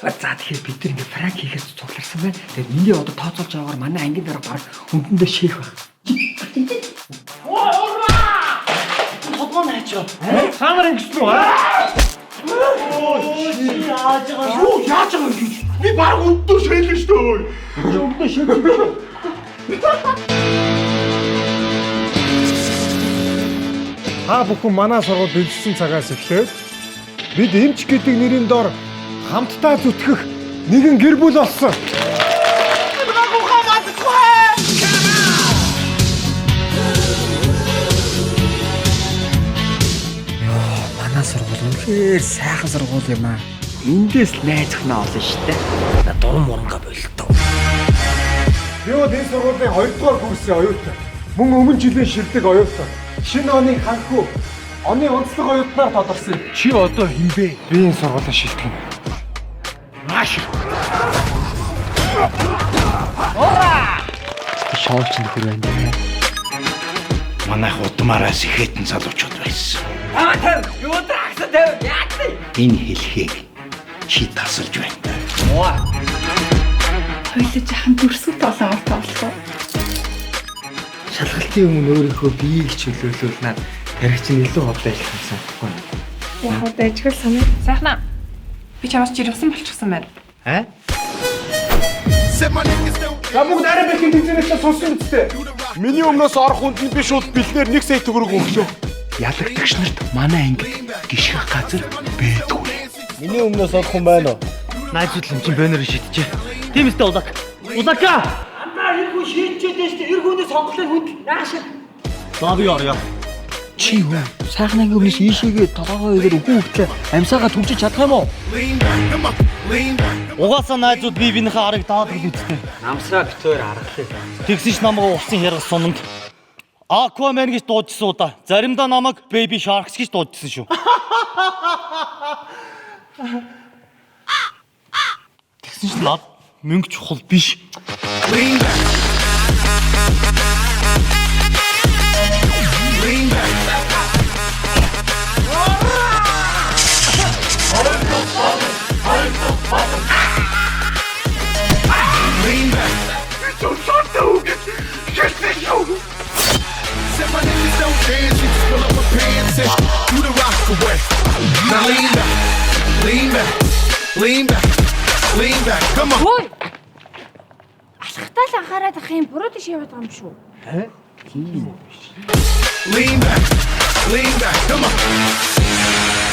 За, тэгэхээр бид нар ингээ prank хийхээс цугларсан байна. Тэгээд миний одоо тооцоолж байгаагаар манай ангийн дарга баг хүндэндээ шээх байх. Толгой нь хайчаа. Та нар ингэсэн үү? Аа? Яаж байгаа Юу яаж байгаа юм гэж? Би баг өндөө шээлэн шүү дээ. Өндөө шээх юм шүү. Та бүхэн манай сургууль бэлдсэн цагаас эхлээд бид эмч гэдэг нэрийн дор хамтдаа зүтгэх нэгэн гэр бүл болсон. Йоо, манай сургууль үнэхээр сайхан сургууль юм аа. Эндээс л найз охиноо олно шүү дээ. На дуран муранга болтоо. Би бол энэ сургуулийн 2 дугаар курсын оюутан. Мөн өмнө жилийн шилдэг оюутан. Шинэ оны ханхүү оны онцлог оюутнаар тодорсон юм. Чи одоо хин бэ? Би энэ сургуулийн шилдэг. Нааш. Шоолч нөхөр байна дээ. Манайх удмаараа сэхэтэн залуучууд байсан. Аа, тавь. Юу дагсан тавь. Яаж вэ? Энэ хэлхийг чи тасалж байна. Хоёлоо жахан дүрсгэл тоглоом тоглох. Шалгалтын өмнө өөрийнхөө биеийг чөлөөлөл наад тарих чинь илүү ховд ажиллах юм санахгүй. Яг уу дайжгал санаа. Сайхнаа. Би чамаас жирэмсэн болчихсон байна. Аа? За, бүгд арай бэхэн тэнцэнээс сонсон үсттэй. Миний өмнөөс орох хүнд нь би шууд бэлнээр 1 сая төгрөг өглөө. Ялагдагч нарт манай ангид гიშгэх газар байдгүй. Миний өмнөөс орох хүн байна уу? Найзууд л юм чинь боноор шидчихэ. Тийм үстэй улак. Улака. Андаа эр хүн шийдчихэд шүү дээ. Эр хүний сонголтыг хүнд нааш. За, би орё. Чи юу? Сайхан ангийн өмнөөс ийшээгээ толгоогоо игээр үхэн хөвтлээ амьсаагаа түгжиж чадах юм уу? Угаасаа найзууд бие биенийхээ арыг даадаг л үсттэй. Намсраа битээр аргалаа. Тэгсэн ч намайг усын хяргал сунанд Aquaman гэж дуудсан удаа. Заримдаа намайг Baby Sharks гэж дуудсан шүү. Тэгсэн ч над мөнгө чухал биш. Said my niggas don't dance, you just pull up my pants and do the rock away. Now lean back, lean back, lean back, lean back. Come on. Хөөе. Алхтаа л анхаарал ах юм буруу тийш яваад байгаа юм шүү. Lean back, lean back. Come on.